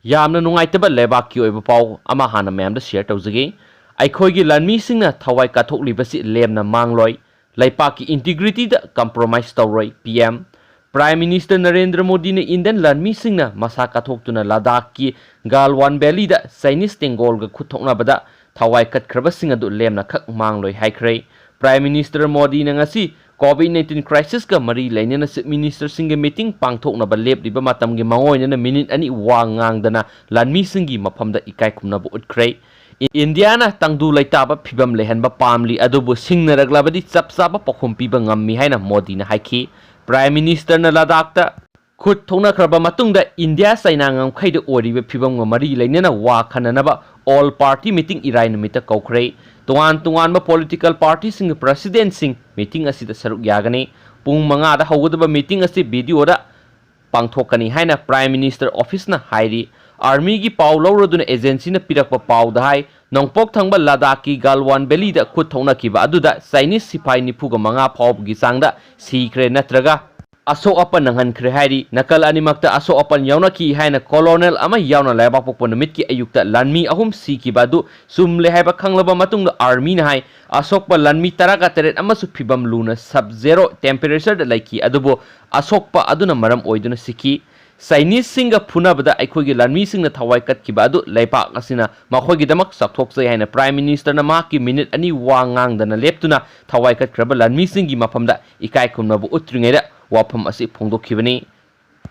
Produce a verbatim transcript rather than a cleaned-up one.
ꯌꯥꯝꯅ ꯅꯨꯡꯉꯥꯏꯇꯕ ꯂꯩꯕꯥꯛꯀꯤ ꯑꯣꯏꯕ ꯄꯥꯎ ꯑꯃ ꯍꯥꯟꯅ ꯃꯌꯥꯝꯗ share ꯇꯧꯖꯒꯦ꯫ ꯑꯩꯈꯣꯏꯒꯤ ꯂꯥꯟꯃꯤꯁꯤꯡꯅ ꯊꯋꯥꯏ ꯀꯠꯊꯣꯛꯂꯤꯕꯁꯤ ꯂꯦꯝꯅ ꯃꯥꯡꯂꯣꯏ꯫ ꯂꯩꯄꯥꯛꯀꯤ integrityꯗ compromise ꯇꯧꯔꯣꯏ, P M꯫ Prime Minister Narendra ꯃꯣꯗꯤꯅ Indian ꯂꯥꯟꯃꯤꯁꯤꯡꯅ ꯃꯁꯥ ꯀꯠꯊꯣꯛꯇꯨꯅ ꯂꯗꯥꯈꯀꯤ ꯒꯥꯜꯋꯥꯟ valleyꯗ Chinese ꯇꯦꯡꯒꯣꯜꯒ ꯈꯨꯠ ꯊꯣꯛꯅꯕꯗ ꯊꯋꯥꯏ ꯀꯠꯈ꯭ꯔꯕꯁꯤꯡ ꯑꯗꯨ ꯂꯦꯝꯅꯈꯛ ꯃꯥꯡꯂꯣꯏ ꯍꯥꯏꯈ꯭ꯔꯦ꯫ Prime Minister ꯃꯣꯗꯤꯅ ꯉꯁꯤ COVID nineteen crisisꯀ ꯃꯔꯤ ꯂꯩꯅꯅ Chief Ministerꯁꯤꯡꯒꯤ meeting ꯄꯥꯡꯊꯣꯛꯅꯕ ꯂꯦꯞꯂꯤꯕ ꯃꯇꯝꯒꯤ ꯃꯥꯡꯑꯣꯏꯅꯅ minute ꯑꯅꯤ ꯋꯥ ꯉꯥꯡꯗꯅ ꯂꯥꯟꯃꯤꯁꯤꯡꯒꯤ ꯃꯐꯝꯗ ꯏꯀꯥꯏ ꯈꯨꯝꯅꯕ ꯎꯠꯈ꯭ꯔꯦ꯫ ꯏꯟꯗꯤꯌꯥꯅ ꯇꯪꯗꯨ ꯂꯩꯇꯥꯕ ꯐꯤꯕꯝ ꯂꯩꯍꯟꯕ ꯄꯥꯝꯂꯤ, ꯑꯗꯨꯕꯨ ꯁꯤꯡꯅꯔꯛꯂꯕꯗꯤ ꯆꯞ ꯆꯥꯕ ꯄꯥꯎꯈꯨꯝ ꯄꯤꯕ ꯉꯝꯃꯤ ꯍꯥꯏꯅ ꯃꯣꯗꯤꯅ ꯍꯥꯏꯈꯤ꯫ Prime Ministerꯅ ꯂꯗꯥꯈꯇ ꯈꯨꯠ ꯊꯣꯛꯅꯈ꯭ꯔꯕ ꯃꯇꯨꯡꯗ ꯏꯟꯗꯤꯌꯥ ꯆꯩꯅꯥ ꯉꯝꯈꯩꯗ ꯑꯣꯏꯔꯤꯕ ꯐꯤꯕꯝꯒ ꯃꯔꯤ ꯂꯩꯅꯅ ꯋꯥ ꯈꯟꯅꯅꯕ all party meeting ꯏꯔꯥꯏ ꯅꯨꯃꯤꯠꯇ ꯀꯧꯈ꯭ꯔꯦ꯫ ꯇꯣꯉꯥꯟ ꯇꯣꯉꯥꯟꯕ political partyꯁꯤꯡꯒꯤ presidentꯁꯤꯡ meeting ꯑꯁꯤꯗ ꯁꯔꯨꯛ ꯌꯥꯒꯅꯤ꯫ ꯄꯨꯡ ꯃꯉꯥꯗ ꯍꯧꯒꯗꯕ meeting ꯑꯁꯤ videoꯗ ꯄꯥꯡꯊꯣꯛꯀꯅꯤ ꯍꯥꯏꯅ Prime Minister Officeꯅ ꯍꯥꯏꯔꯤ꯫ Armyꯒꯤ ꯄꯥꯎ ꯂꯧꯔꯗꯨꯅ agencyꯅ ꯄꯤꯔꯛꯄ ꯄꯥꯎꯗ ꯍꯥꯏ, ꯅꯣꯡꯄꯣꯛ ꯊꯪꯕ ꯂꯗꯥꯈꯀꯤ ꯒꯥꯜꯋꯥꯟ valleyꯗ ꯈꯨꯠ ꯊꯣꯛꯅꯈꯤꯕ ꯑꯗꯨꯗ Chinese ꯁꯤꯐꯥꯏ ꯅꯤꯐꯨꯒ ꯃꯉꯥ ꯐꯥꯎꯕꯒꯤ ꯆꯥꯡꯗ ꯁꯤꯈ꯭ꯔꯦ ꯅꯠꯇ꯭ꯔꯒ ꯑꯁꯣꯛ ꯑꯄꯟ ꯅꯪꯍꯟꯈ꯭ꯔꯦ ꯍꯥꯏꯔꯤ꯫ ꯅꯥꯀꯜ ꯑꯅꯤꯃꯛꯇ ꯑꯁꯣꯛ ꯑꯄꯟ ꯌꯥꯎꯅꯈꯤ ꯍꯥꯏꯅ colonel ꯑꯃ ꯌꯥꯎꯅ ꯂꯩꯕꯥꯛꯄꯣꯛꯄ ꯅꯨꯃꯤꯠꯀꯤ ꯑꯌꯨꯛꯇ ꯂꯥꯟꯃꯤ ꯑꯍꯨꯝ ꯁꯤꯈꯤꯕ ꯑꯗꯨ ꯆꯨꯝꯂꯦ ꯍꯥꯏꯕ ꯈꯪꯂꯕ ꯃꯇꯨꯡꯗ Armyꯅ ꯍꯥꯏ, ꯑꯁꯣꯛꯄ ꯂꯥꯟꯃꯤ ꯇꯔꯥꯒ ꯇꯔꯦꯠ ꯑꯃꯁꯨ ꯐꯤꯕꯝ ꯂꯨꯅ sub zero temperatureꯗ ꯂꯩꯈꯤ, ꯑꯗꯨꯕꯨ ꯑꯁꯣꯛꯄ ꯑꯗꯨꯅ ꯃꯔꯝ ꯑꯣꯏꯗꯨꯅ ꯁꯤꯈꯤ꯫ Chineseꯁꯤꯡꯒ ꯐꯨꯅꯕꯗ ꯑꯩꯈꯣꯏꯒꯤ ꯂꯥꯟꯃꯤꯁꯤꯡꯅ ꯊꯋꯥꯏ ꯀꯠꯈꯤꯕ ꯑꯗꯨ ꯂꯩꯄꯥꯛ ꯑꯁꯤꯅ ꯃꯈꯣꯏꯒꯤꯗꯃꯛ ꯆꯥꯎꯊꯣꯛꯆꯩ ꯍꯥꯏꯅ Prime Ministerꯅ ꯃꯍꯥꯛꯀꯤ minute ꯑꯅꯤ ꯋꯥ ꯉꯥꯡꯗꯅ ꯂꯦꯞꯇꯨꯅ ꯊꯋꯥꯏ ꯀꯠꯈ꯭ꯔꯕ ꯂꯥꯟꯃꯤꯁꯤꯡꯒꯤ ꯃꯐꯝꯗ ꯏꯀꯥꯏ ꯈꯨꯝꯅꯕ ꯎꯠꯇ꯭ꯔꯤꯉꯩꯗ ꯋꯥꯐꯝ ꯑꯁꯤ ꯐꯣꯡꯗꯣꯛꯈꯤꯕꯅꯤ꯫